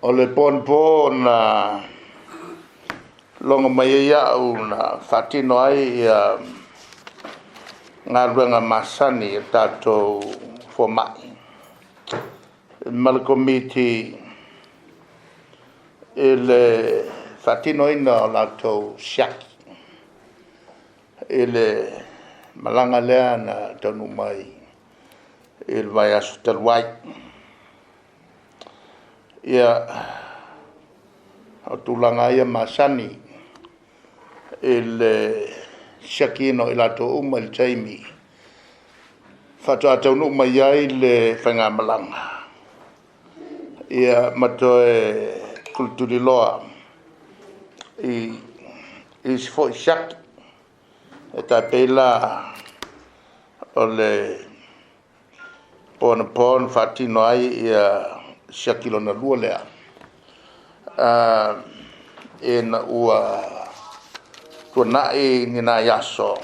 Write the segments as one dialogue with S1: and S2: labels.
S1: O le po anapo na logo mai ai au na faatino ai galuega masani a tatou fomai ma le Komiti i le faatinoina o latou siaki i le malaga lea na taunuu mai i le vaiaso talu ai. Ia, o tulaga lava ia masani i le siakiina o i latou uma i le taimi faatoa taunuu mai ai le faigamalaga, ia ma toe tulituliloa i isi foi siaki. E tai pei la o le po anapo na faatino ai siaki lona lua lea, ina ua tuanai ni nai aso,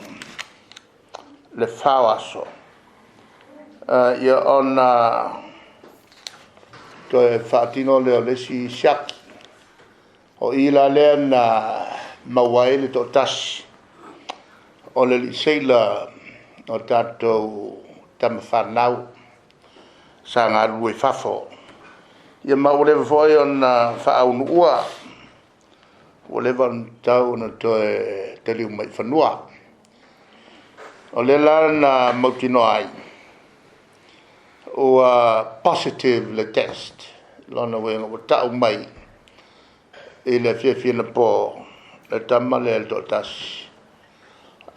S1: le 4 o aso, ia ona toe faatino lea o le isi siaki. O i la lea na maua ai le toatasi o le alii seila o tatou tama fanau sa galulue i fafo. Ia ma ua leva foi ona faaunuua, ua leva ona tatau ona toe taliu mai i fanua. O lea la na mautinoa ai ua positive le test, o lona uiga ua tau mai i le afiafi anapo le tama lea e toatasi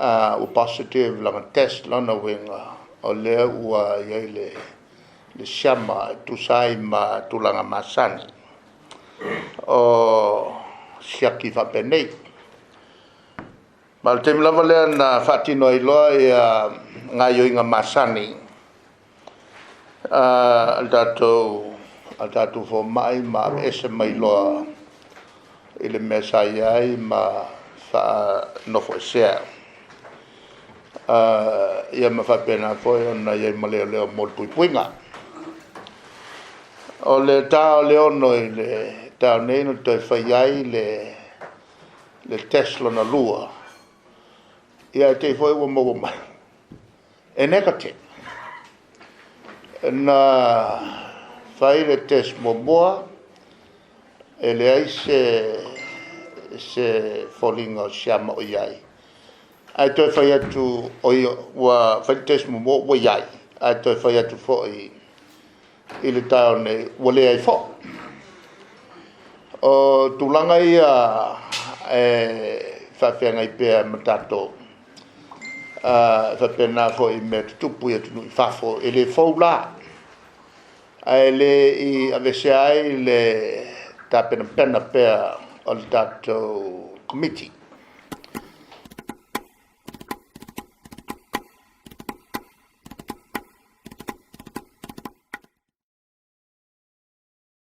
S1: ua positive lana test. O lona uiga o lea ua i ai le siama e tusa ai ma tulaga masani o siaki faapenei. Ma o le taimi lava lea na faatino ai loa gaoioiga masani a tatou fomai ma aveese mai loa i le mea sa i ai ma faanofoesea, ia ma faapena foi ona i ai ma leoleo mo le puipuiga. O le ta o le 6:00 i le taeao nei na toe fai ai le test lona lua, ae te i foi ua maua mai e negative. Na fai le test muamua e leai se foliga o le siama o i ai, ae toe fai atu, oi ua fai le test muamua ua i ai, ae toe fai atu foi i le taeao nei ua leai foi. O tulaga ia e faafeagai pea ma tatou, e faapena foi i mea tutupu i atunuu i fafo, e le fou la, ae le i aveesea ai le tapenapena pea o le tatou Komiti.